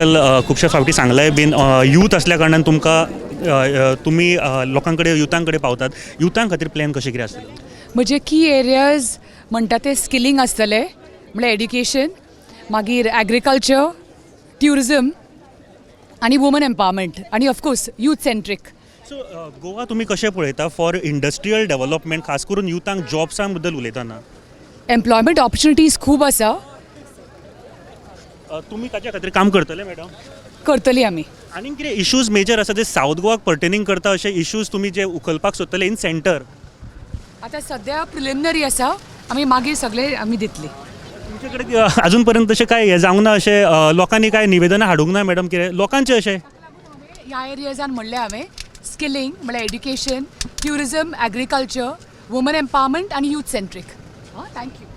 खुबशे फावटी सांगलाय बीन, यूथ असल्या कारणान तुमकां तुमी लोकां कडेन, युथां कडेन पावतात. युथां खातीर प्लॅन कशें कितें आसतलें? म्हजे की एरियाज म्हणटा ते स्किलींग आसतले, म्हणल्यार एड्युकेशन, मागीर एग्रीकल्चर, ट्युरिजम आनी वुमन एम्पावरमेंट आनी of course youth centric. So Goa तुमी कशें पळयता फॉर इंडस्ट्रियल डेव्हलपमेंट, खास करून युथांक जॉब्सां बद्दल उलयतना? एम्प्लॉयमेंट ऑपॉर्च्युनिटीज खूब आसा. तुमी ताच्या खातीर काम करतले मॅडम? करतली आमी. आनीक कितें इश्यूज मेजर आसा जे सावथ गोवाक पर्टेनींग करता, अशे इश्यूज तुमी जे उखलपाक सोदतले इन सेंटर? आतां सद्या प्रिलिमिनरी आसा, आमी मागीर सगळे आमी दितली. तुमचे कडेन अजून पर्यंत तशें काय हें जावंक ना, अशें लोकांनी काय निवेदनां हाडूंक ना मॅडम, कितें लोकांचें अशें? ह्या एरियाजान म्हणलें हांवें, स्किलींग म्हणल्यार education, tourism, agriculture, woman empowerment आनी यूथ सेंट्रीक. Thank you.